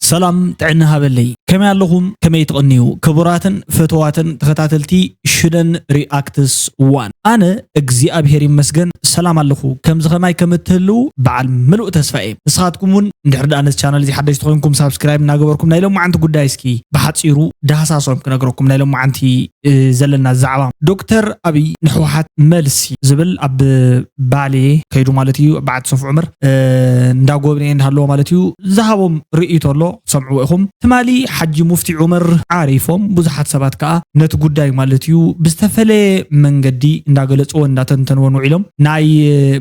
ሰላም ጥዕና ሃበለይ። ከመይ ኣለኹም? ከመይ ትቕንዩ? ክቡራትን ፈተዋትን ተኸታተልቲ ሽደን ሪኣክትስ ዋን። ኣነ እግዚኣብሔር ይመስገን ሰላም ኣለኹ። ከምዚ ከማይ ከም እትህልዉ በዓል ምሉእ ተስፋ እየ። ንስኻትኩም እውን እንድሕር ደኣ ነዚ ቻናል እዚ ሓደሽቲ ኮይንኩም ሳብስክራይብ እናገበርኩም ናይ ሎማዓንቲ ጉዳይ እስኪ ብሓጺሩ ዳህሳሶም ክነግረኩም ናይ ሎማዓንቲ፣ እ፣ ዘለና ዛዕባ። ዶክተር ኣብይ ንህወሓት መልሲ ዝብል ኣብ ባሌ ከይዱ ማለት እዩ፣ በዓቲ ሶፍ ዑመር፣ እ፣ እንዳጎብነየ እንዳሃለወ ማለት እዩ። ዝሃቦም ርእይቶ ኣሎ፣ ሰምዕዎ ኢኹም። ትማሊ ሓጂ ሙፍቲ ዑመር ዓሪፎም፣ ብዙሓት ሰባት ከኣ ነቲ ጉዳይ ማለት እዩ ብዝተፈለየ መንገዲ እንዳገለጽዎ እንዳተንተንዎን ውዒሎም። ናይ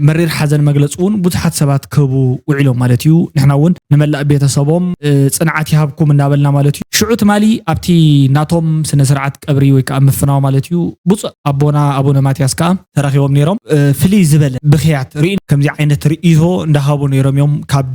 መሪር ሓዘን መግለጺ እውን ብዙሓት ሰባት ክህቡ ውዒሎም ማለት እዩ። ንሕና እውን ንመላእ ቤተሰቦም፣ እ፣ ጽንዓት ይሃብኩም እንዳበልና ማለት እዩ። ሽዑ ትማሊ ኣብቲ ናቶም ስነ ስርዓት ቀብሪ ወይ ከዓ ምፍናው ማለት እዩ፣ ብፁዕ ኣቦና ኣቡነ ማትያስ ከዓ ተረኺቦም ነይሮም። እ፣ ፍልይ ዝበለ ብኽያት ርኢ-፣ ከምዚ ዓይነት ርእይቶ እንዳሃቡ ነይሮም እዮም። ካብ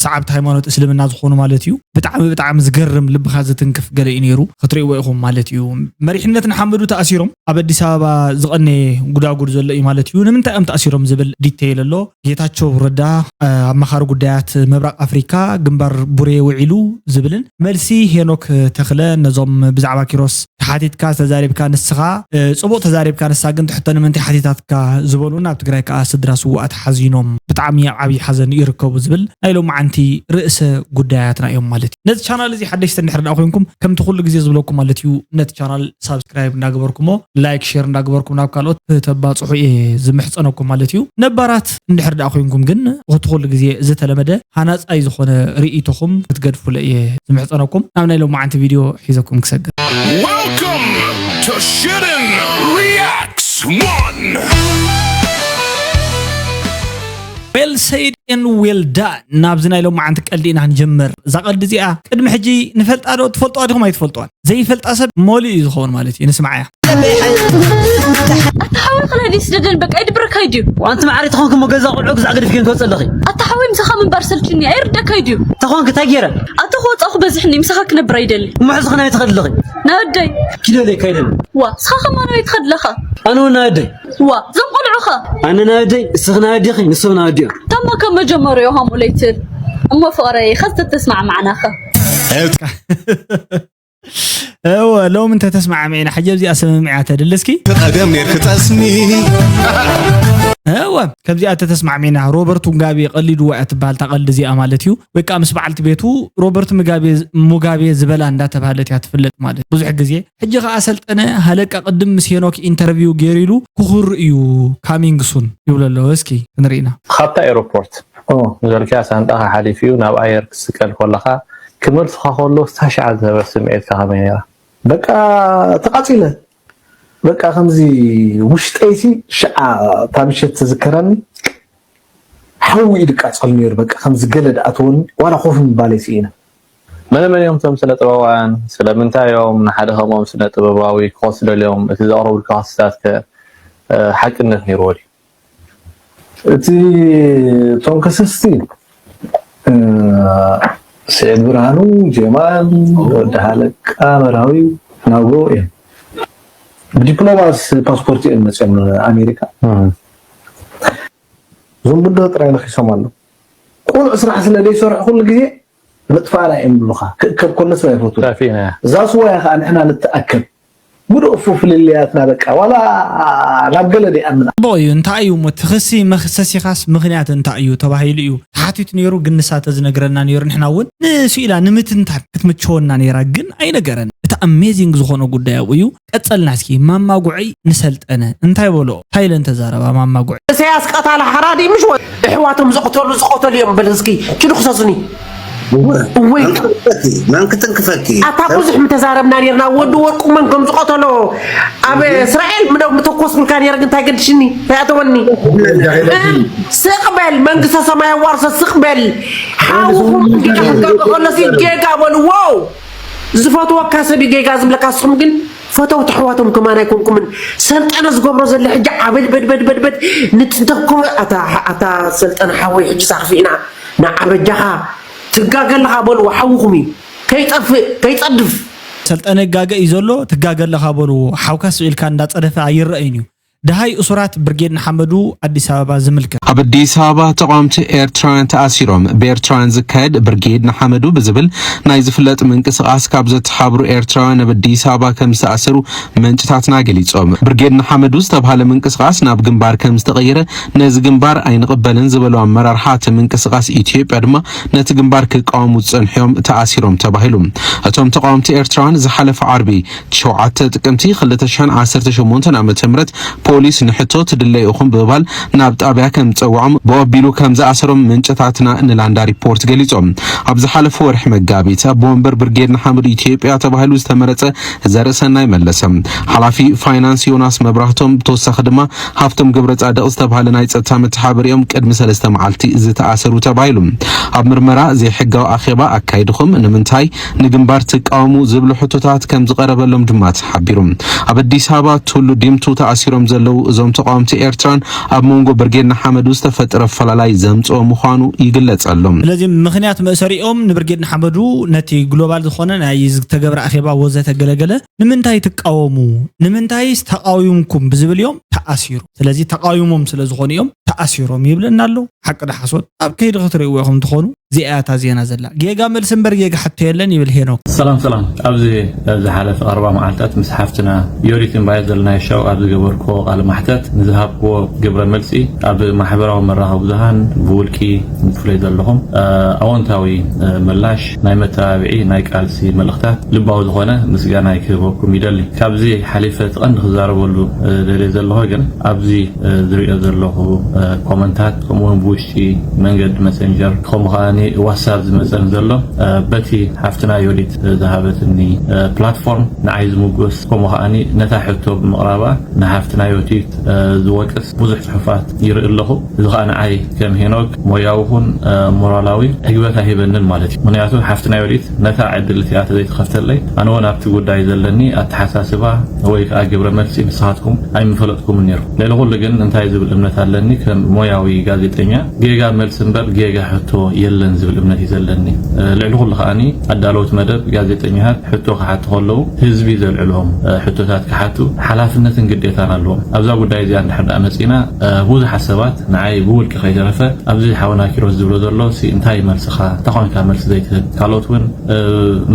ሰዓብቲ ሃይማኖት እስልምና ዝኾኑ ማለት እዩ። ብጣዕሚ፣ ብጣዕሚ ዝገርም ልብኻ ዝትንክፍ ገለ እዩ ነይሩ። ክትርእይዎ ኢኹም ማለት እዩ። መሪሕነት ንሓመዱ ተኣሲሮም ኣብ ኣዲስ ኣበባ ዝቐነየ ጉዳጉድ ዘሎ እዩ ማለት እዩ። ንምንታይ እዮም ተኣሲሮም ዝብል ዲቴይል ኣሎ። ጌታቸው ረዳ፣ እ፣ ኣማኻሪ ጉዳያት ምብራቕ ኣፍሪካ ግንባር ቡሬ ውዒሉ ዝብልን መልሲ ሄኖክ ተኽለ ነዞም ብዛዕባ ኪሮስ ተሓቲትካ ተዛሪብካ ንስኻ፣ እ፣ ጽቡቕ ተዛሪብካ ንሳ ግን ትሕቶ ንምንታይ ሓቲታትካ ዝበሉን ኣብ ትግራይ ከኣ ስድራ ስውኣት ሓዚኖም ብጣዕሚ ኣብ ዓብዪ ሓዘን ይርከቡ ዝብል ናይ ሎማዓንቲ ርእሰ ጉዳያትና እዮም ማለት እዩ። ነዚ ቻናል እዚ ሓደሽቲ እንድሕር ደኣ ኮይንኩም ከምቲ ኩሉ ግዜ ዝብለኩም ማለት እዩ ነቲ ቻናል ሳብስክራይብ እንዳገበርኩሞ ላይክ ሼር እንዳገበርኩም ናብ ካልኦት ተባጽሑ እየ ዝምሕጸነኩም ማለት እዩ። ነባራት እንድሕር ደኣ ኮይንኩም ግን እቲ ኩሉ ግዜ ዝተለመደ ሃናጻይ ዝኾነ ርእይቶኹም ክትገድፉለ እየ ዝምሕጸነኩም። ናብ ናይ ሎማዓንቲ ቪድዮ ሒዘኩም ክሰግር። Welcome to Shooting Reacts one. Well said and well done። ናብዚ ናይ ሎማዓንቲ ቀልዲ ኢና ክንጀምር። እዛ ቀልዲ እዚኣ ቅድሚ ሕጂ ንፈልጣ ዶ ትፈልጡዋ ዲኹም ኣይትፈልጡዋን? ዘይፈልጣ ሰብ ሞሊ እዩ ዝኸውን ማለት እዩ። ንስምዓያ። ኣታ ሓወይ ክላዲ ስደደን በቃ ይድብረካ እዩ ድዩ? ዋንቲ ማዕሪ ተኾንኩ እሞ ገዛ ቁልዑ ግዛዕ ገዲፍኪ ከወፅእ ኣለኺ። ኣታ ሓወይ ምሳኻ ምንባር ሰልችኒ ኣይርደካ እዩ ድዩ? ተኾንክ እንታይ ገይረ? ኣታ ክወፃኹ በዝሕኒ ምሳኻ ክነብር ኣይደሊ። እሞ ሕዚ ኸናይ ትኸድ ኣለኺ? ናወደይ። ኪዶ ለይ ካይደን። ዋ ስኻ ኸማን ኣበይ ትኸድ ኣለኻ? ኣነ እውን ናወደይ። ዋ እዞም ቆልዑ ኸ? ኣነ ናወደይ እስኺ ናወዲኺ ንሶም ናወዲኦም። ታማ ካብ መጀመሪያኡ ሃምኡ ለይትብል እሞ ፍቕረይ ኸዚ ተተስማዕማዕና ኸ? እወ ሎሚ እንተተስማዕሚዕና ሕጂ ኣብዚኣ ስምምዕያ ተድሊ እስኪ። ተቐደም ኔርኪ ጠስሚ። እወ ከምዚኣ ተተስማዕሚዕና ሮበርት ሙጋቤ ቀሊድዋ እያ ትበሃል እታ ቀልዲ እዚኣ ማለት እዩ። ወይ ከዓ ምስ በዓልቲ ቤቱ ሮበርት ሙጋቤ ሙጋቤ ዝበላ እንዳተባሃለት እያ ትፍለጥ ማለት ብዙሕ ግዜ። ሕጂ ከዓ ሰልጠነ ሃለቃ ቅድም ምስ ሄኖክ ኢንተርቪው ገይሩ ኢሉ ክኹር እዩ ካሚንግ ሱን ይብሎ ኣሎ። እስኪ ክንርኢና። ካብታ ኤሮፖርት ዝበልካያ ሳንጣኻ ሓሊፉ እዩ ናብ ኣየር ክስቀል ከለኻ ክመልሱኻ ከሎ እታ ሽዓ ዝነበረ ስምዒትካ ከመይ ነይራ? በቃ ተቓጺለ። በቃ ከምዚ ውሽጠይሲ ሽዓ እታ ምሸት ትዝከረኒ ሓዊ እዩ ድቃጸል ነይሩ። በቃ ከምዚ ገለ ድኣተወኒ ዋላ ኮፍ ምባለይ ስኢነ። መነ መን እዮም እቶም ስነ ጥበባውያን? ስለምንታይ እዮም ንሓደ ከምኦም ስነ ጥበባዊ ክኸሱ ደልዮም? እቲ ዘቕረቡልካ ክስታት ከ ሓቅነት ነይርዎ ድዩ? እቲ እቶም ከሰስቲ ስዒድ ብርሃኑ፣ ጀማል፣ ወዲ ሃለቃ መርሃዊ፣ ናብሮ እዮም። ብዲፕሎማስ ፓስፖርት እዮም መፅኦም ኣሜሪካ። እዞም ብድሆ ጥራይ ነኺሶም ኣሎ። ቁኑዕ ስራሕ ስለ ዘይሰርሑ ኩሉ ግዜ መጥፋእና እዮም ብሉኻ። ክእከብ ከሎ ሰብ ኣይፈቱ። እዛ ስዋያ ከዓ ንሕና ንተኣከብ ጉድ እፉ ፍልልያትና በቃ ዋላ ናብ ገለ ደይኣምና። ጽቡቕ እዩ። እንታይ እዩ እሞ እቲ ክሲ መኽሰሲኻስ ምኽንያት እንታይ እዩ ተባሂሉ እዩ ተሓቲቱ ነይሩ፣ ግን ንሳ ተዝነግረና ነይሩ ንሕና እውን ንስኢላ ንምትንታን ክትምቸወና ነይራ፣ ግን ኣይነገረን። እቲ ኣሜዚንግ ዝኾነ ጉዳይ ኣብኡ እዩ። ቀጸልና እስኪ ማማ ጉዐይ ንሰልጠነ እንታይ በሎ? እንታይ ኢለን ተዛረባ ማማ ጉዐይ? ኢሳያስ ቀታሊ ሓራዲ ምሽ ወ-፣ ኣሕዋቶም ዝቐተሉ ዝቐተሉ እዮም በል እስኪ ኪዱ ክሰሱኒ። እወ። እወይ። መን ክትንክፈኪ? መን ክትንክፈኪ? ኣታ ብዙሕ ምተዛረብና ኔርና፣ ወዲ ወርቁ መን ከም ዝቐተሎ ኣብ እስራኤል ምደ-፣ ምተኮስኩልካ ኔረ፣ ግን እንታይ ገድሽኒ? እንታይ ኣተወኒ? እ? ስቕ በል፣ መንግስተ ሰማይ ኣዋርሶ፣ ስቕ በል። ሓውኹም ጌጋ ክገብር ከሎ ሲ ጌጋ በልዎ። ዝፈትወካ ሰብ እዩ ጌጋ ዝብለካ፣ ንስኹም ግን ፈተውቲ ኣሕዋቶም ከማን ኣይኮንኩምን። ሰልጠነ ዝገብሮ ዘሎ ሕጂ ዓበድበድበድበድበድ ንትንተኮ ኣታ፣ ኣታ ሰልጠነ ሓወይ ሕጂ ሳኽፊእና ንዓበጃኻ ትጋገ ኣለኻ በልዎ፣ ሓውኹም እዩ። ከይጠፍእ፣ ከይጸድፍ። ሰልጠነ ይጋገ እዩ ዘሎ፣ ትጋገ ኣለኻ በልዎ። ሓውካ ስቕ ኢልካ እንዳጸደፈ ኣይረኣይን እዩ። ደሃይ እሱራት ብርጌድ ንሓመዱ ኣዲስ ኣበባ ዝምልከት። ኣብ ኣዲስ ኣበባ ተቃወምቲ ኤርትራውያን ተኣሲሮም። ብኤርትራውያን ዝካየድ ብርጌድ ንሓመዱ ብዝብል ናይ ዝፍለጥ ምንቅስቃስ ካብ ዘተሓብሩ ኤርትራውያን ኣብ ኣዲስ ኣበባ ከም ዝተኣሰሩ ምንጭታትና ገሊጾም። ብርጌድ ንሓመዱ ዝተባሃለ ምንቅስቃስ ናብ ግንባር ከም ዝተቐየረ፣ ነዚ ግንባር ኣይንቕበልን ዝበሉ ኣመራርሓ እቲ ምንቅስቃስ ኢትዮጵያ ድማ ነቲ ግንባር ክቃወሙ ዝጸንሑ እዮም ተኣሲሮም ተባሂሉ። እቶም ተቃወምቲ ኤርትራውያን ዝሓለፈ ዓርቢ ሸውዓተ ጥቅምቲ ክልተ ሽሕን ዓሰርተ ሸሞንተን ዓመተ ምህረት ፖሊስ ንሕቶ ትድለዩ ኢኹም ብምባል ናብ ጣብያ ከም ዝጸውዖም ብኣቢሉ ከም ዝኣሰሮም ምንጭታትና ንላንዳ ሪፖርት ገሊጾም። ኣብ ዝሓለፈ ወርሒ መጋቢት ኣቦ ወንበር ብርጌድ ንሓመዱ ኢትዮጵያ ተባሂሉ ዝተመረጸ ዘርእሰናይ መለሰ፣ ሓላፊ ፋይናንስ ዮናስ መብራህቶም፣ ብተወሳኺ ድማ ሃፍቶም ገብረጻድቕ ዝተባሃለ ናይ ጸጥታ መተሓባበሪኦም ቅድሚ ሰለስተ መዓልቲ ዝተኣሰሩ ተባሂሉ። ኣብ ምርመራ ዘይሕጋዊ ኣኼባ ኣካይድኹም ንምንታይ ንግንባር ትቃወሙ ዝብሉ ሕቶታት ከም ዝቐረበሎም ድማ ተሓቢሩ። ኣብ ኣዲስ ኣበባ ቱሉ ዲምቱ ተኣሲሮም ዘለዉ እዞም ተቃወምቲ ኤርትራን ኣብ መንጎ ብርጌድ ንሓመዱ ዝተፈጠረ ኣፈላላይ ዘምጽኦ ምዃኑ ይግለጸሎም። ስለዚ ምኽንያት መእሰሪኦም ንብርጌድ ንሓመዱ ነቲ ግሎባል ዝኾነ ናይ ዝተገብረ ኣኼባ ወዘተ ገለገለ ንምንታይ ትቃወሙ ንምንታይስ ተቃዊምኩም ብዝብል እዮም ተኣሲሩ። ስለዚ ተቃዊሞም ስለ ዝኾኑ እዮም ተኣሲሮም ይብለና ኣሎ። ሓቂ ዶ ሓሶት ኣብ ከይዲ ክትርእይዎ ኢኹም ትኾኑ። እዚኣ እያ እታ ዜና ዘላ። ጌጋ መልሲ እምበር ጌጋ ሕቶ የለን ይብል ሄኖክ። ሰላም ሰላም። ኣብዚ ዝሓለፈ ኣርባ መዓልታት ምስ ሓፍትና ዮዲት እምባየ ዘለናዮ ሻው ኣብ ዝገበርክዎ ቃለ ማሕተት ንዝሃብክዎ ግብረ መልሲ ኣብ ማሕበራዊ መራኸቢ ብዙሃን ብውልቂ ብፍላይ ዘለኹም ኣወንታዊ ምላሽ ናይ መተባብዒ ናይ ቃልሲ መልእኽታት ልባዊ ዝኾነ ምስጋናይ ክህበኩም ይደሊ። ካብዚ ሓሊፈ እቲ ቀንዲ ክዛረበሉ ደልየ ዘለኹ ግን ኣብዚ ዝሪኦ ዘለኹ ኮመንታት ከምኡውን ብውሽጢ መንገዲ መሰንጀር ከምኡ ከዓኒ ዋትሳፕ ዝመፀኒ ዘሎ በቲ ሓፍትና ዮዲት ዝሃበትኒ ፕላትፎርም ንዓይ ዝምጉስ ከምኡ ከዓኒ ነታ ሕቶ ብምቕራባ ንሓፍትና ዮዲት ዝወቅስ ብዙሕ ፅሑፋት ይርኢ ኣለኹ። እዚ ከዓ ንዓይ ከም ሄኖክ ሞያዊ ኹን ሞራላዊ ዕግበት ኣይህበንን ማለት እዩ። ምክንያቱ ሓፍትና ዮዲት ነታ ዕድል እቲኣ ተዘይተኸፍተለይ ኣነ እውን ኣብቲ ጉዳይ ዘለኒ ኣተሓሳስባ ወይ ከዓ ግብረ መልሲ ንስኻትኩም ኣይምፈለጥኩምን ነይሩ። ልዕሊ ኩሉ ግን እንታይ ዝብል እምነት ኣለኒ ከም ሞያዊ ጋዜጠኛ ጌጋ መልሲ እምበር ጌጋ ሕቶ የለን ዝብል እምነት እዩ ዘለኒ። ልዕሊ ኩሉ ከዓኒ ኣዳለውቲ መደብ ጋዜጠኛታት ሕቶ ክሓቱ ከለዉ ህዝቢ ዘልዕሎም ሕቶታት ክሓቱ ሓላፍነትን ግዴታን ኣለዎም። ኣብዛ ጉዳይ እዚኣ እንድሕር ደኣ መፂና ብዙሓት ሰባት ንዓይ ብውልቂ ከይተረፈ ኣብዚ ሓውና ኪሮስ ዝብሎ ዘሎ ሲ እንታይ መልስኻ እንታይ ኮንካ መልሲ ዘይትህብ ካልኦት እውን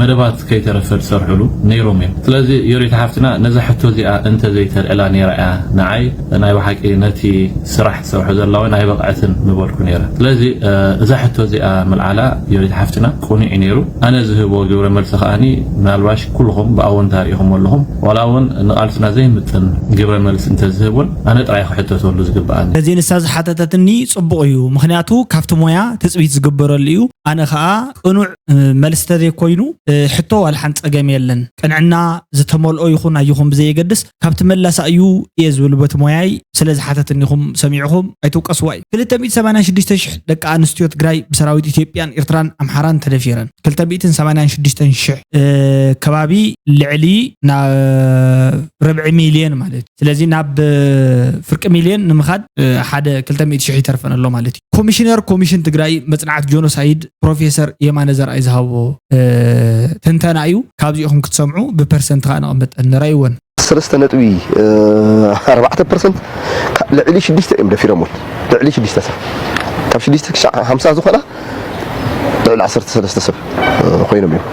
መደባት ከይተረፈ ዝሰርሕሉ ነይሮም እዮም። ስለዚ ዮሪት ሓፍትና ነዛ ሕቶ እዚኣ እንተ ዘይተልዕላ ነይራ እያ ንዓይ ናይ ብሓቂ ነቲ ስራሕ ትሰርሖ ዘላ እውን ኣይበቕዐትን ምበልኩ ነይረ። ስለዚ እዛ ሕቶ እዚኣ ምልዓላ ዮሪት ሓፍትና ቁኑዕ እዩ ነይሩ። ኣነ ዝህቦ ግብረ መልሲ ከዓኒ ምናልባሽ ኩልኹም ብኣወንታ ርኢኹም ኣለኹም ዋላ እውን ንቓልስና ዘይምጥን ግብረ መልሲ እንተዝህብ እውን ኣነ ጥራይ ክሕተተሉ ዝግብኣኒ። እዚ ንሳ ዝሓተተትኒ ጽቡቕ እዩ፣ ምኽንያቱ ካብቲ ሞያ ትጽቢት ዝግበረሉ እዩ። ኣነ ከኣ ቅኑዕ መልሲ ተዘይኮይኑ ሕቶ ዋላ ሓንቲ ጸገም የለን። ቅንዕና ዝተመልኦ ይኹን ኣይኹን ብዘየገድስ ካብቲ መላሳ እዩ እየ ዝብል በቲ ሞያይ ስለ ዝሓተትኒ ኢኹም ሰሚዕኹም ኣይትውቀስዋ እዩ። ክልተ ሚእቲ ሰማንያን ሽዱሽተ ሽሕ ደቂ ኣንስትዮ ትግራይ ብሰራዊት ኢትዮጵያን ኤርትራን ኣምሓራን ተደፊረን። ክልተ ሚእትን ሰማንያን ሽዱሽተን ሽሕ ከባቢ ልዕሊ ናብ ርብዒ ሚልዮን ማለት እዩ። ስለዚ ናብ ፍርቂ ሚልዮን ንምኻድ ሓደ ክልተ ሚእቲ ሽሕ ይተርፈን ኣሎ ማለት እዩ። ኮሚሽነር ኮሚሽን ትግራይ መፅናዕቲ ጆኖሳይድ ፕሮፌሰር የማነ ዘርኣይ ዝሃቦ ትንተና እዩ። ካብዚኹም ክትሰምዑ ብፐርሰንት ከዓ ነቐምጠን ንረእይወን። ሰለስተ ነጥቢ ኣርባዕተ ፐርሰንት ልዕሊ ሽዱሽተ እዮም ደፊሮምዎን። ልዕሊ ሽዱሽተ ሰብ ካብ ሽዱሽተ ክሻዕ ሓምሳ ዝኾና ልዕሊ ዓሰርተ ሰለስተ ሰብ ኮይኖም እዮም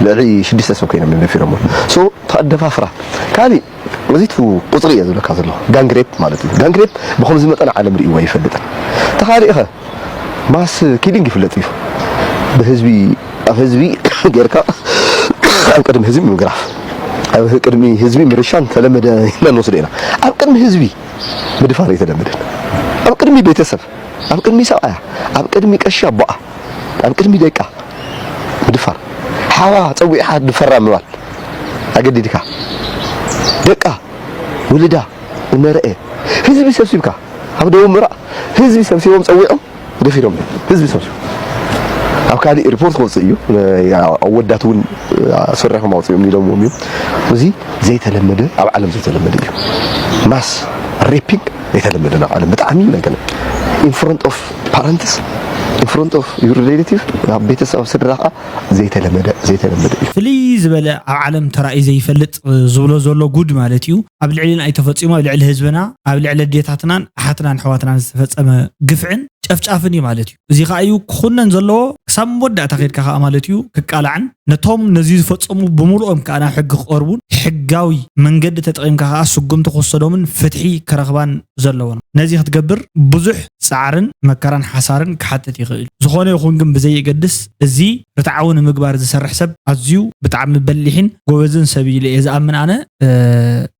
ልዕሊ ሽዱሽተ ሰብ ኮይኖም እዮም ደፊሮምዎን። ሶ ተደፋፍራ ካሊእ እዚቱ ቁፅሪ እየ ዝብለካ ዘለኹ ጋንግሬፕ ማለት እዩ። ጋንግሬፕ ብኸምዚ መጠን ዓለም ርእይዎ ኣይፈልጥን። ተኻሊእኸ ማስ ኪሊንግ ይፍለጥ እዩ። ብህዝቢ ኣብ ህዝቢ ጌርካ ኣብ ቅድሚ ህዝቢ ምግራፍ ኣብ ቅድሚ ህዝቢ ምርሻን ተለመደ ኢና ንወስዶ ኢና። ኣብ ቅድሚ ህዝቢ ምድፋር ኣይተለመደን። ኣብ ቅድሚ ቤተሰብ፣ ኣብ ቅድሚ ሰብኣያ፣ ኣብ ቅድሚ ቀሺ ኣቦኣ፣ ኣብ ቅድሚ ደቃ ምድፋር፣ ሓዋ ፀዊዕኻ ድፈራ ምባል ኣገዲድካ ደቃ ውልዳ እነረኤ ህዝቢ ሰብሲብካ ኣብ ደቡብ ምብራቕ ህዝቢ ሰብሲቦም ፀዊዖም ደፊሮም ህዝቢ ሰብሲቦም ኣብ ካሊእ ሪፖርት ክወፅእ እዩ። ኣወዳት እውን ኣሰሪሖም ኣውፅኦም ኢሎምዎም እዮም። እዚ ዘይተለመደ ኣብ ዓለም ዘይተለመደ እዩ። ማስ ሬፒንግ ዘይተለመደ ናብ ዓለም ብጣዕሚ ነገር in front of parents in front of your relative ኣብ ቤተሰብ ኣብ ስድራ ከዓ ዘይተለመደ ዘይተለመደ እዩ። ፍልይ ዝበለ ኣብ ዓለም ተራእዩ ዘይፈልጥ ዝብሎ ዘሎ ጉድ ማለት እዩ። ኣብ ልዕልና ኣይተፈጺሙ፣ ኣብ ልዕሊ ህዝብና፣ ኣብ ልዕሊ ኣዴታትናን ኣሓትናን ኣሕዋትናን ዝተፈጸመ ግፍዕን ጨፍጫፍን እዩ ማለት እዩ። እዚ ከዓ እዩ ክኹነን ዘለዎ፣ ክሳብ መወዳእታ ከድካ ከዓ ማለት እዩ ክቃላዕን ነቶም ነዚ ዝፈጸሙ ብምሉኦም ከዓ ናብ ሕጊ ክቐርቡን ሕጋዊ መንገዲ ተጠቒምካ ከዓ ስጉምቲ ክወሰዶምን ፍትሒ ክረኽባን ዘለዎ ነው። ነዚ ክትገብር ብዙሕ ጻዕርን መከራን ሓሳርን ክሓትት ይኽእል እዩ። ዝኾነ ይኹን ግን ብዘየገድስ፣ እዚ ርትዓዊ ንምግባር ዝሰርሕ ሰብ ኣዝዩ ብጣዕሚ በሊሕን ጎበዝን ሰብ እዩ ኢለ እየ ዝኣምን ኣነ።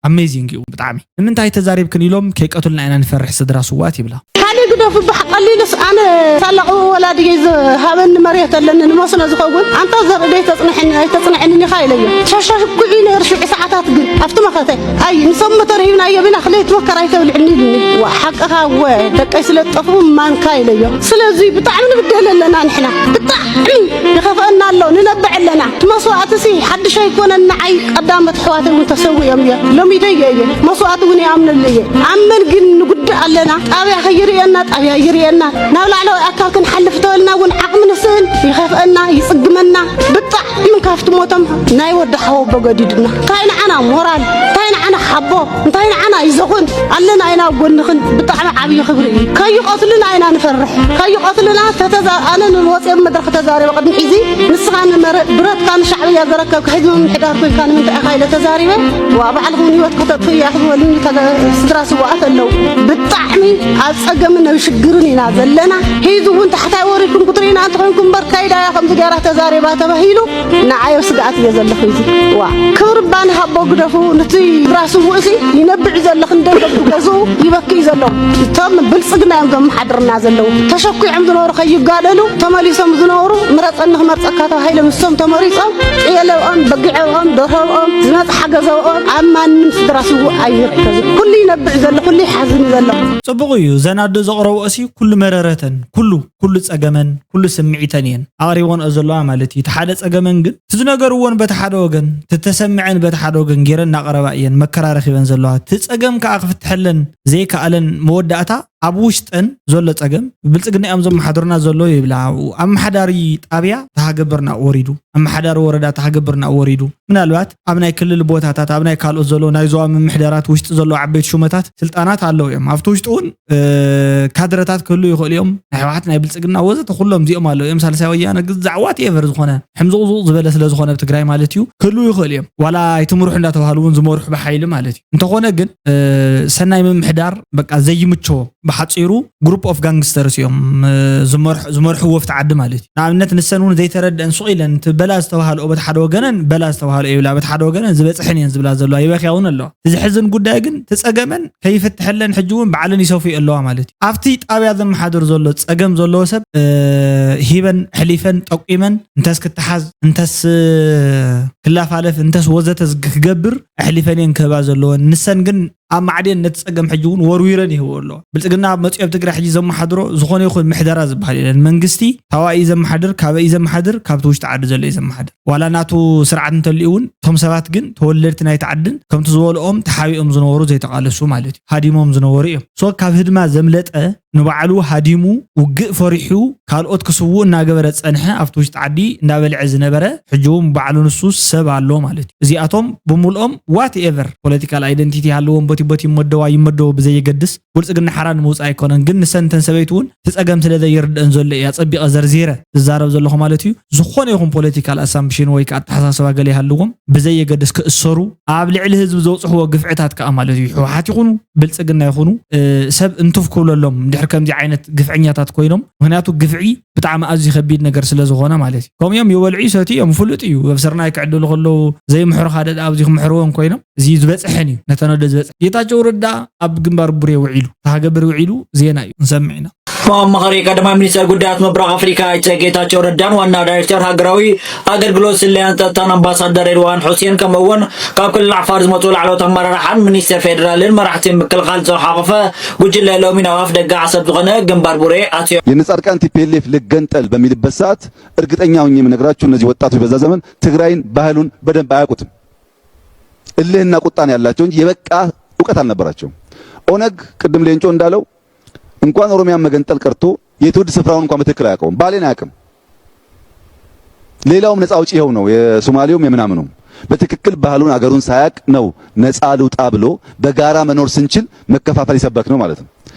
ኣሜዚንግ እዩ ብጣዕሚ። ንምንታይ ተዛሪብክን ኢሎም ከይቀትሉና ኢና ንፈርሕ ስድራ ስዋት ይብላ። ካልእ ግደፉ፣ ብሓ-፣ ቀሊሉስ ኣነ ሳላቑ ወላዲየይ ዝሃበኒ መሬት ኣለኒ ንመስኖ ዝኸውን፣ ኣንታ ዘርኢ ደይ ተጽንሐኒ ኣይተጽንሐንን ኢኻ ኢለዮ። ሸሸኩዒ ነይሩ ሽዑ ሰዓታት ግን ኣብቲ መኸተ ኣይ ንሶም መተርሂብናዮ ቢና ክለይት መከራ ኣይተብልዕኒ ኢሉኒ። ዋ ሓቅኻ ወ ደቀይ ስለ ዝጠፍኡ ማንካ ኢለዮ። ስለዚ ብጣዕሚ ንብደል ኣለና ንሕና፣ ብጣዕሚ ይኸፍአና ኣሎ፣ ንነብዕ ኣለና። እቲ መስዋእትሲ ሓድሽ ኣይኮነን፣ ንዓይ ቀዳሞት ኣሕዋተይ እውን ተሰዊኦም እዮም። ሎሚደዮ እየ፣ መስዋእቲ እውን ይኣምነሉ እየ። ኣብ መን ግን ንጉዳእ ኣለና? ጣብያ ከይርእየና፣ ጣብያ ይርእየና። ናብ ላዕለዋይ ኣካል ክንሓልፍ ተበልና እውን ዓቕሚ ንስእን፣ ይኸፍአና፣ ይጽግመና። ብጣዕሚ ካብቲ ሞቶም ናይ ወዲ ሓወቦ ገዲዱና። እንታይ ንዓና ሞራል፣ እንታይ ንዓና ሓቦ፣ እንታይ ንዓና ይዘኹን ኣለና ኢና ኣብ ጎንኽን። ብጣዕሚ ዓብዪ ክብሪ እዩ። ከይቐትሉና ኢና ንፈርሕ። ከይቐትሉና ተተዛ-፣ ኣነ ንወፅኦም መድረኽ ተዛሪበ ቅድሚ ሕዚ ንስኻ ንመረ-፣ ብረትካ ንሻዕብያ ዘረከብካ ሕዚ ምምሕዳር ኮይንካ ንምንታይ ኢኻ ኢለ ተዛሪበ። ዋ ባዕልኹም ህይወት ከተጥፍኡ እያ ክበሉኒ ተገ-፣ ስድራ ስዋኣት ኣለዉ። ብጣዕሚ ኣብ ፀገምን ኣብ ሽግርን ኢና ዘለና። ሕዚ እውን ታሕታይ ወሪድኩም ክትርኢና እንተኾይንኩም እምበር ከይዳ እያ ከምዚ ገይራ ተዛሪባ ተባሂሉ ንዓዮ ስግኣት እየ ዘለኹ። እዚ ዋ ክብሪ እባ ንሃቦ ግደፉ። ነቲ ስድራ ስውእሲ ይነብዕ ዘሎ ክንደይ ገቡ ገዝኡ ይበክዩ ዘለዉ። እቶም ብልፅግና እዮም ዘመሓድርና ዘለዉ። ተሸኪዖም ዝነበሩ ከይጋደሉ ተመሊሶም ዝነበሩ ምረፀኒ ክመርፀካ ተባሂሎም ንሶም ተመሪፆም ጥየለብኦም፣ በጊዐብኦም፣ ደርሆብኦም፣ ዝመፅእ ሓገዘብኦም ኣብ ማንም ስድራ ስውእ ኣይርከብን። ኩሉ ይነብዕ ዘሎ፣ ኩሉ ይሓዝን ዘሎ። ጽቡቕ እዩ። እዘን ኣዶ ዘቕረብኦ ሲ ኩሉ መረረተን፣ ኩሉ፣ ኩሉ ጸገመን፣ ኩሉ ስምዒተን እየን ኣቕሪቦንኦ ዘለዋ ማለት እዩ። እቲ ሓደ ጸገመን ግን፣ እቲ ዝነገርዎን በቲ ሓደ ወገን፣ እቲ ተሰምዐን በቲ ሓደ ወገን ገይረን እናቐረባ እየን መከራ ረኺበን ዘለዋ። እቲ ጸገም ከኣ ክፍትሐለን ዘይከኣለን መወዳእታ ኣብ ውሽጠን ዘሎ ጸገም፣ ብብልጽግና እዮም ዘመሓድሩና ዘሎ ይብላ። ኣመሓዳሪ ጣብያ ተሃገብር ናብኡ ወሪዱ፣ ኣመሓዳሪ ወረዳ ተሃገብር ናብኡ ወሪዱ። ምናልባት ኣብ ናይ ክልል ቦታታት፣ ኣብ ናይ ካልኦት ዘለዉ ናይ ዞባ ምምሕዳራት ውሽጢ ዘለዉ ዓበይቲ ሹመታት ስልጣናት ኣለዉ እዮም። ኣብቲ ውሽጢ እውን፣ እ፣ ካድረታት ክህልዉ ይኽእሉ እዮም። ናይ ህወሓት፣ ናይ ብልጽግና ወዘተ ኩሎም እዚኦም ኣለዉ እዮም። ሳልሳይ ወያነ ግዛዕ ዋትኤቨር ዝኾነ ሕምዝቑዝቑ ዝበለ ስለ ዝኾነ ኣብ ትግራይ ማለት እዩ፣ ክህልዉ ይኽእሉ እዮም። ዋላ ኣይትምርሑ እንዳተባሃሉ እውን ዝመርሑ ብሓይሊ ማለት እዩ። እንተኾነ ግን፣ እ፣ ሰናይ ምምሕዳር በቃ ዘይምቸዎ፣ ብሓጺሩ ግሩፕ ኦፍ ጋንግስተርስ እዮም፣ እ፣ ዝመርሕ-፣ ዝመርሕዎ ኣብቲ ዓዲ ማለት እዩ። ንኣብነት ንሰን እውን ዘይተረድአን ሱቕ ኢለን እቲ በላ ዝተባሃልኦ በቲ ሓደ ወገነን በላ ዝተባሃልኦ ይብላ፣ በቲ ሓደ ወገነን ዝበጽሐን እየን ዝብላ ዘለዋ ይበኽያ እውን ኣለዋ። እቲ ዘሕዝን ጉዳይ ግን እቲ ጸገመን ከይፍትሐለን ሕጂ እውን ባዕለን ይሰፍዩ ኣለዋ ማለት እዩ። ኣብቲ ጣብያ ዘመሓድር ዘሎ ጸገም ዘለዎ ሰብ፣ እ፣ ሂበን ሕሊፈን ጠቂመን እንተስ ክተሓዝ እንተስ ክላፋለፍ እንተስ ወዘተ ዝግ-፣ ክገብር ኣሕሊፈን እየን ክህባ ዘለወን። ንሰን ግን ኣብ ማዕድን ነቲ ጸገም ሕጂ እውን ወርዊረን ይህብኦ ኣለዋ። ብልጽግና ኣብ መጺኦ ኣብ ትግራይ ሕጂ ዘመሓድሮ ዝኾነ ይኹን ምሕደራ ዝበሃል የለን። መንግስቲ ታዋኢ ዘመሓድር፣ ካበይ ዘመሓድር፣ ካብቲ ውሽጢ ዓዲ ዘሎ እዩ ዘመሓድር። ዋላ ናቱ ስርዓት እንተልዩ እውን እቶም ሰባት ግን ተወለድቲ ናይቲ ዓድን ከምቲ ዝበልኦም ተሓቢኦም ዝነበሩ ዘይተቓለሱ ማለት እዩ። ሃዲሞም ዝነበሩ እዮም። ሶ ካብ ህድማ ዘምለጠ ንባዕሉ ሃዲሙ ውግእ ፈሪሑ ካልኦት ክስውኡ እናገበረ ዝጸንሐ ኣብቲ ውሽጢ ዓዲ እንዳበልዐ ዝነበረ ሕጂ እውን ባዕሉ ንሱ ሰብ ኣሎ ማለት እዩ። እዚኣቶም ብምልኦም ዋት ኤቨር ፖለቲካል ኣይደንቲቲ ይሃልዎም ቦቲ ቦቲ ይመደዋ ይመደቡ ብዘየገድስ ብልጽግና ሓራ ንምውጻእ ኣይኮነን። ግን ንሰን እተን ሰበይቲ እውን እቲ ጸገም ስለ ዘይርድአን ዘሎ እየ ኣጸቢቐ ዘርዚረ ዝዛረብ ዘለኹ ማለት እዩ። ዝኾነ ይኹን ፖለቲካል ኣሳምፕሽን ወይ ከዓ ኣተሓሳስባ ገለ ይሃልዎም ብዘየገድስ ክእሰሩ ኣብ ልዕሊ ህዝቢ ዘውፅሕዎ ግፍዕታት ከዓ ማለት እዩ። ህወሓት ይኹኑ ብልጽግና ይኹኑ፣ እ፣ ሰብ እንትፍ ክብለሎም ድሕሪ ከምዚ ዓይነት ግፍዐኛታት ኮይኖም። ምኽንያቱ ግፍዒ ብጣዕሚ ኣዝዩ ከቢድ ነገር ስለ ዝኾነ ማለት እዩ። ከምኡ እዮም ይበልዑ ይሰትዩ እዮም፣ ፍሉጥ እዩ። ኣብ ስርናይ ክዕድሉ ከለዉ ዘይምሕሩኻ ደኣ ኣብዚ ክምሕርዎም ኮይኖም፣ እዚ ዝበጽሐን እዩ፣ ነተን ኣደ ዝበጽሐ። ጌታቸው ረዳ ኣብ ግንባር ቡሬ ውዒሉ፣ ተሃገብር ውዒሉ ዜና እዩ፣ ንሰምዕ ኢና። ኣማኻሪ ቀዳማይ ሚኒስተር ጉዳያት ምብራቕ ኣፍሪካ ኣይተ ጌታቸው ረዳን ዋና ዳይሬክተር ሃገራዊ ኣገልግሎት ስለያን ጸጥታን ኣምባሳደር ሬድዋን ሑሴን ከምኡ እውን ካብ ክልል ዓፋር ዝመጹ ላዕለዎት ኣመራርሓን ሚኒስተር ፌዴራልን መራሕቲ ምክልኻል ዝሓቖፈ ጉጅለ ሎሚ ናብ ኣፍ ደገ ዓሰብ ዝኾነ ግንባር ቡሬ ኣትዮም። የነ ጻድቃን ቲ ፒ ኤል ኤፍ ልገንጠል በሚልበት ሰዓት እርግጠኛ ሆኜ የምነግራችሁ እነዚህ ወጣቶች በዛ ዘመን ትግራይን ባህሉን በደንብ አያውቁትም። እልህና ቁጣ ነው ያላቸው እንጂ የበቃ እውቀት አልነበራቸውም። ኦነግ ቅድም ሌንጮ እንዳለው እንኳን ኦሮሚያን መገንጠል ቀርቶ የትውልድ ስፍራውን እንኳን በትክክል አያውቀውም። ባሌን አያውቅም። ሌላውም ነፃ አውጪ ይኸው ነው፣ የሶማሌውም የምናምኑም። በትክክል ባህሉን አገሩን ሳያቅ ነው ነፃ ልውጣ ብሎ በጋራ መኖር ስንችል መከፋፈል ይሰበክ ነው ማለት ነው።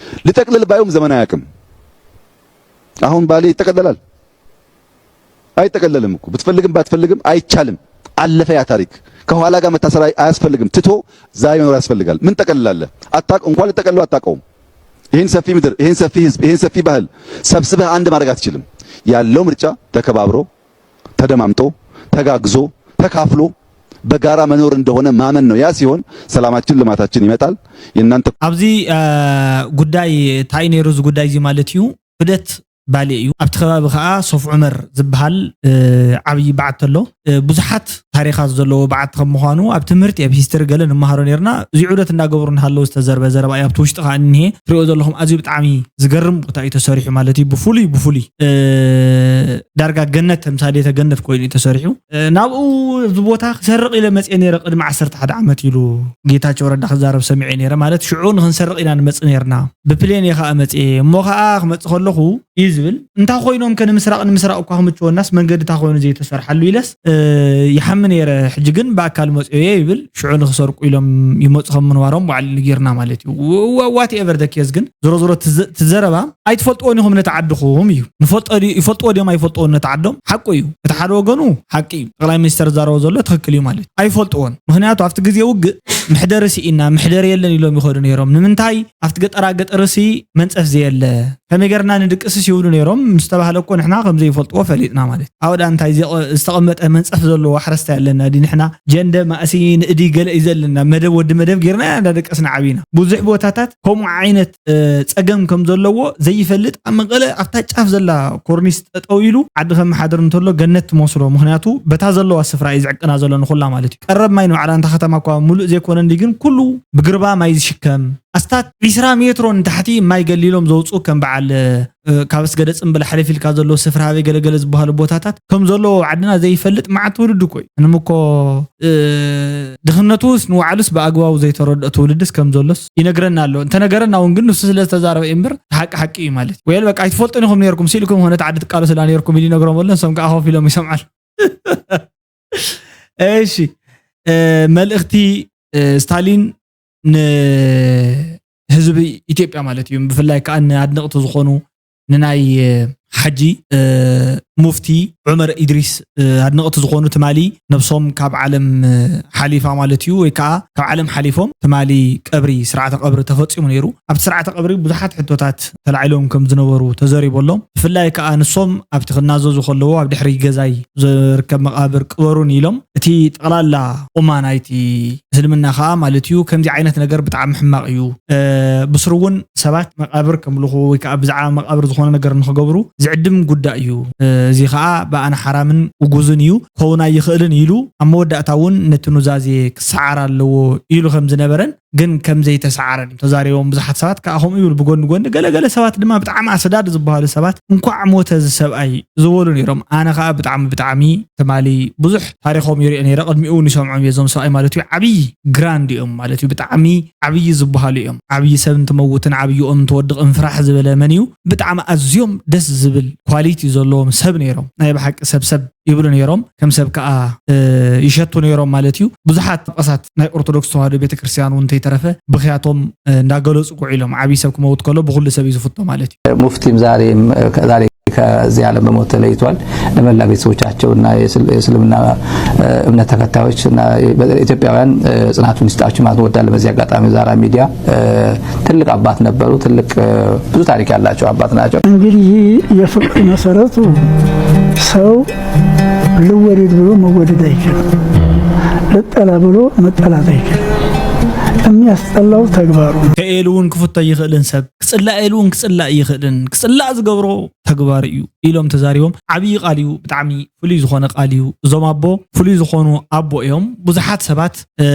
ልጠቅልል ባዩም ዘመን አያውቅም። አሁን ባሌ ይጠቀለላል? አይጠቀለልም እኮ። ብትፈልግም ባትፈልግም አይቻልም። አለፈ ያ ታሪክ። ከኋላ ጋር መታሰር አይ- አያስፈልግም። ትቶ ዛሬ መኖር ያስፈልጋል። ምን ጠቀልላለህ? አታቅ እንኳን ልጠቀልለው አታውቀውም። ይህን ሰፊ ምድር፣ ይህን ሰፊ ህዝብ፣ ይህን ሰፊ ባህል ሰብስበህ አንድ ማድረግ አትችልም። ያለው ምርጫ ተከባብሮ፣ ተደማምጦ፣ ተጋግዞ፣ ተካፍሎ በጋራ መኖር እንደሆነ ማመን ነው። ያ ሲሆን ሰላማችን፣ ልማታችን ይመጣል። የእናንተ ኣብዚ እ፣ ጉዳይ እንታይ ነይሩ እዚ ጉዳይ እዚ ማለት እዩ። ብደት ባሌ እዩ። ኣብቲ ከባቢ ከዓ ሶፍ ዑመር ዝበሃል እ፣ ዓብዪ በዓቲ ኣሎ። እ፣ ብዙሓት ታሪኻት ዘለዎ በዓቲ ከም ምዃኑ ኣብ ትምህርቲ ኣብ ሂስትሪ ገለ ንመሃሮ ነርና። እዚ ዑደት እንዳገበሩ እናሃለዉ ዝተዘርበ ዘረባ እዩ። ኣብቲ ውሽጢ ከዓ እኒሄ ትሪኦ ዘለኹም ኣዝዩ ብጣዕሚ ዝገርም ቦታ እዩ ተሰሪሑ ማለት እዩ። ብፍሉይ ብፍሉይ እ፣ ዳርጋ ገነት ተምሳሌተ ገነት ኮይኑ እዩ ተሰሪሑ። እ፣ ናብኡ እዚ ቦታ ክሰርቕ ኢለ መፅየ ነይረ ቅድሚ ዓሰርተ ሓደ ዓመት ኢሉ ጌታቸው ረዳ ክዛረብ ሰሚዐ ነይረ። ማለት ሽዑ ንክንሰርቕ ኢና ንመፅእ ነርና። ብፕሌን እየ ከዓ መፅየ እሞ ከዓ ክመፅእ ከለኹ እዩ ዝብል። እንታይ ኮይኖም ከ ንምስራቕ ንምስራቕ እኳ ክምችወናስ መንገዲ እንታይ ኮይኑ ዘይተሰርሓሉ ኢለስ እ፣ ይሓሚ ነይረ። ሕጂ ግን ብኣካል መፅዮ እየ ይብል። ሽዑ ንክሰርቁ ኢሎም ይመፁ ከም ምንባሮም ባዕሉ ንጊርና ማለት እዩ። ዋት ኤቨር ደኬስ ግን ዞሮ ዞሮ ትዘ- ትዘረባ ኣይትፈልጥዎን ኢኹም ነቲ ዓድኹም እዩ። ንፈልጦ ድዩ- ይፈልጥዎ ድዮም ኣይፈልጥዎን ነቲ ዓዶም ሓቁ እዩ። እቲ ሓደ ወገኑ ሓቂ እዩ። ጠቅላይ ሚኒስተር ዝዛረቦ ዘሎ ትኽክል እዩ ማለት እዩ። ኣይፈልጥዎን። ምክንያቱ ኣብቲ ግዜ ውግእ መሕደሪ ስኢና መሕደሪ የለን ኢሎም ይኸዱ ነይሮም። ንምንታይ ኣብቲ ገጠራ ገጠርሲ መንፀፍ ዘየለ ከመይ ገርና ንድቅስስ ይብሉ ነይሮም ምስ ተባህለ እኮ ንሕና ከም ዘይፈልጥዎ ፈሊጥና ማለት እዩ። ኣውዳ እንታይ ዘ- ዝተቐመጠ መንፀፍ ዘለዎ ሓረስታይ ኣለና ዲ ንሕና ጀንደ ማእሲ ንእዲ ገለ እዩ ዘለና መደብ ወዲ መደብ ጌርና ኢና እንዳደቀስና ዓብና ብዙሕ ቦታታት ከምኡ ዓይነት እ፣ ፀገም ከም ዘለዎ ዘይፈልጥ ኣብ መቐለ ኣብታ ጫፍ ዘላ ኮርኒስ ጠጠው ኢሉ ዓዲ ከመሓድር እንተሎ ገነት ትመስሎ። ምክንያቱ በታ ዘለዋ ስፍራ እዩ ዝዕቅና ዘሎ ንኩላ ማለት እዩ። ቀረብ ማይ ንባዕላ እንታ ከተማ እኳ ሙሉእ ዘይኮነ እንዲ ግን ኩሉ ብግርባ ማይ ዝሽከም ኣስታት ዒስራ ሜትሮ ንታሕቲ ማይ ገሊሎም ዘውፅኡ ከም በዓል እ፣ ካብ ኣስገደ ፅምብል ሓለፍ ኢልካ ዘለዎ ስፍራ ሃበይ ገለገለ ዝበሃሉ ቦታታት ከም ዘለዎ ዓድና ዘይፈልጥ መዓት ትውልድ እኮ እዩ። ምንም እኮ እ፣ ድኽነቱስ ንባዕሉስ ብኣግባቡ ዘይተረድኦ ትውልድስ ከም ዘሎስ ይነግረና ኣሎ። እንተነገረና እውን ግን ንሱ ስለ ዝተዛረበ እዩ እምበር ሓቂ ሓቂ እዩ ማለት እዩ። ወይል በቃ ኣይትፈልጡን ኢኹም ነይርኩም ሲልኩም ሆነ ዓዲ ትቃለሱላ ነይርኩም ኢሉ ይነግሮም ኣሎ። ንሶም ከዓ ኮፍ ኢሎም ይሰምዓሉ። እሺ እ፣ መልእኽቲ እ፣ ስታሊን ንህዝቢ ኢትዮጵያ ማለት እዩ። ብፍላይ ከዓ ንኣድነቕቲ ዝኾኑ ንናይ እ፣ ሓጂ እ፣ ሙፍቲ ዑመር ኢድሪስ እ፣ ኣድነቕቲ ዝኾኑ ትማሊ ነብሶም ካብ ዓለም እ፣ ሓሊፋ ማለት እዩ፣ ወይ ከዓ ካብ ዓለም ሓሊፎም ትማሊ ቀብሪ ስርዓተ ቀብሪ ተፈፂሙ ነይሩ። ኣብቲ ስርዓተ ቀብሪ ብዙሓት ሕቶታት ተላዒሎም ከም ዝነበሩ ተዘሪቡ ኣሎ። ብፍላይ ከዓ ንሶም ኣብቲ ክናዘዙ ከለዎ ኣብ ድሕሪ ገዛይ ዝርከብ መቃብር ቅበሩን ኢሎም እቲ ጠቕላላ ኡማ ናይቲ እስልምና ከዓ ማለት እዩ ከምዚ ዓይነት ነገር ብጣዕሚ ሕማቕ እዩ። እ፣ ብስሩ እውን ሰባት መቃብር ከምልኹ ወይ ከዓ ብዛዕባ መቃብር ዝኾነ ነገር ንክገብሩ ዝዕድም ጉዳይ እዩ። እ፣ እዚ ከዓ ብኣነ ሓራምን ውጉዝን እዩ ክኸውን ኣይኽእልን ኢሉ ኣብ መወዳእታ እውን ነቲ ኑዛዜ ክሰዓር ኣለዎ ኢሉ ከም ዝነበረን ግን ከም ዘይተሰዓረን እዮም ተዛሪቦም። ብዙሓት ሰባት ከዓ ከምኡ ይብሉ ብጎኒ ጎኒ። ገለገለ ሰባት ድማ ብጣዕሚ ኣሰዳድ ዝበሃሉ ሰባት እንኳዕ ሞተ እዚ ሰብኣይ ዝበሉ ነይሮም። ኣነ ከዓ ብጣዕሚ ብጣዕሚ ትማሊ ብዙሕ ታሪኾም ይሪኦ ነይረ። ቅድሚኡ እውን ይሰምዖም እየ እዞም ሰብኣይ ማለት እዩ። ዓብዪ ግራንድ እዮም ማለት እዩ። ብጣዕሚ ዓብዪ ዝበሃሉ እዮም። ዓብዪ ሰብ እንትመውትን ዓብዪ ኦም እንትወድቕን ፍራሕ ዝበለ መን እዩ? ብጣዕሚ ኣዝዮም ደስ ዝብል ኳሊቲ ዘለዎም ሰብ ነይሮም። ናይ ብሓቂ ሰብ ሰብ ይብሉ ነይሮም። ከም ሰብ ከዓ እ፣ ይሸቱ ነይሮም ማለት እዩ። ብዙሓት ጳጳሳት ናይ ኦርቶዶክስ ተዋህዶ ቤተክርስትያን እውን እንተይተረፈ ብኽያቶም እ፣ እንዳገለፁ ውዒሎም። ዓብዪ ሰብ ክመውት ከሎ ብኩሉ ሰብ እዩ ዝፍቶ ማለት እዩ። ሙፍቲም ዛሬም ዛሬ ከዚህ ዓለም በሞት ተለይቷል። ለመላ ቤተሰቦቻቸውና የእስል- የእስልምና እ፣ እምነት ተከታዮች እና ኢትዮጵያውያን እ፣ ጽናቱን ይስጣችሁ ማለት እወዳለሁ። በዚህ አጋጣሚ ዛራ ሚዲያ እ፣ ትልቅ አባት ነበሩ። ትልቅ እ፣ ብዙ ታሪክ ያላቸው አባት ናቸው። እንግዲህ የፍቅር መሰረቱ ሰው ልወደድ ብሎ መወደድ አይችልም፣ ልጠላ ብሎ መጠላት አይችልም። የሚያስጠላው ተግባሩ ነው። ከኤሉ እውን ክፍቶ ይኽእልን ሰብ ክፅላእ ኤሉ እውን ክፅላእ ይኽእልን ክፅላእ ዝገብሮ ተግባር እዩ ኢሎም ተዛሪቦም። ዓብዪ ቃል እዩ፣ ብጣዕሚ ፍሉይ ዝኾነ ቃል እዩ። እዞም ኣቦ ፍሉይ ዝኾኑ ኣቦ እዮም። ብዙሓት ሰባት እ፣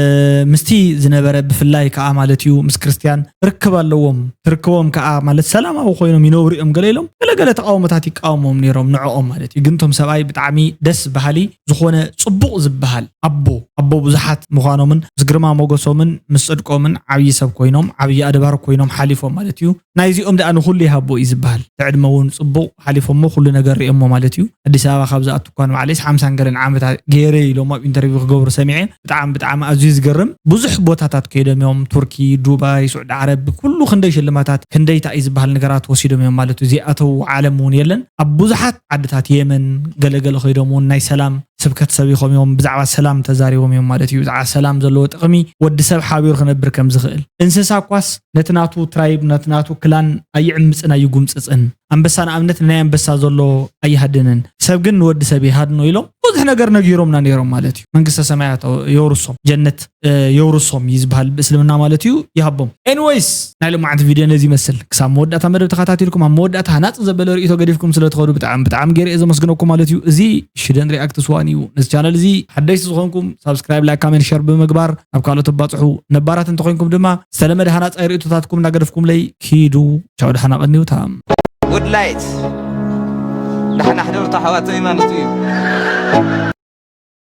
ምስቲ ዝነበረ ብፍላይ ከዓ ማለት እዩ ምስ ክርስትያን ርክብ ኣለዎም። ትርክቦም ከዓ ማለት ሰላማዊ ኮይኖም ይነብሩ እዮም። ገለ ኢሎም ገለገለ ተቃውሞታት ይቃወሞም ነይሮም ንዕኦም ማለት እዩ። ግን እቶም ሰብኣይ ብጣዕሚ ደስ በሃሊ ዝኾነ ፅቡቕ ዝበሃል ኣቦ ኣቦ ብዙሓት ምዃኖምን ምስ ግርማ ሞገሶምን ምስ ፅድቆምን ዓብዪ ሰብ ኮይኖም ዓብዪ ኣድባር ኮይኖም ሓሊፎም ማለት እዩ። ናይዚኦም ደኣ ንኹሉ ይሃቦ እዩ ዝበሃል። እቲ ዕድመ እውን ፅቡቕ ሓሊፎሞ ኩሉ ነገር ሪኦሞ ማለት እዩ። ኣዲስ ኣበባ ካብ ዝኣቱ እኳ ንባዕለይስ ሓምሳን ገለን ዓመታት ገይረ ኢሎም ኣብ ኢንተርቪው ክገብሩ ሰሚዐ። ብጣዕሚ ብጣዕሚ ኣዝዩ ዝገርም። ብዙሕ ቦታታት ከይዶም እዮም፣ ቱርኪ፣ ዱባይ፣ ስዑዲ ዓረብ፣ ኩሉ ክንደይ ሽልማታት ክንደይ እንታይ እዩ ዝበሃል ነገራት ወሲዶም እዮም ማለት እዩ። ዘይኣተው ዓለም እውን የለን። ኣብ ብዙሓት ዓድታት የመን ገለገለ ከይዶም እውን ናይ ሰላም ስብከት ሰቢኾም እዮም፣ ብዛዕባ ሰላም ተዛሪቦም እዮም ማለት እዩ። ብዛዕባ ሰላም ዘለዎ ጥቕሚ፣ ወዲ ሰብ ሓቢሩ ክነብር ከም ዝኽእል። እንስሳ እኳስ ነቲ ናቱ ትራይብ፣ ነቲ ናቱ ክላን ኣይዕምፅን ኣይጉምፅፅን። ኣንበሳ ንኣብነት ንናይ ኣንበሳ ዘሎ ኣይሃድንን፣ ሰብ ግን ንወዲ ሰብ ይሃድኖ ኢሎም ብዙሕ ነገር ነጊሮምና ነይሮም ማለት እዩ። መንግስተ ሰማያት የውርሶም፣ ጀነት የውርሶም እዩ ዝበሃል ብእስልምና ማለት እዩ። ይሃቦም። ኤኒወይስ፣ ናይ ሎማዓንቲ ቪድዮ ነዚ ይመስል። ክሳብ መወዳእታ መደብ ተኸታቲልኩም ኣብ መወዳእታ ሃናፂ ዘበለ ርእይቶ ገዲፍኩም ስለ ትኸዱ ብጣዕሚ ብጣዕሚ ገይረ እየ ዘመስግነኩም ማለት እዩ። እዚ ሽደን ሪኣክትስ ዋን እዩ። ነዚ ቻነል እዚ ሓደሽቲ ዝኾንኩም ሳብስክራይብ፣ ላይክ፣ ካሜንት፣ ሸር ብምግባር ናብ ካልኦት ኣባፅሑ። ነባራት እንተኾይንኩም ድማ ዝተለመደ ሃናፃይ ርእይቶታትኩም እናገደፍኩምለይ ኪዱ። ቻው፣ ደሓና ቀንዩ። ታም ጉድ ላይት ደሓና ሕደሩ ኣሕዋተይ ማለት እዩ።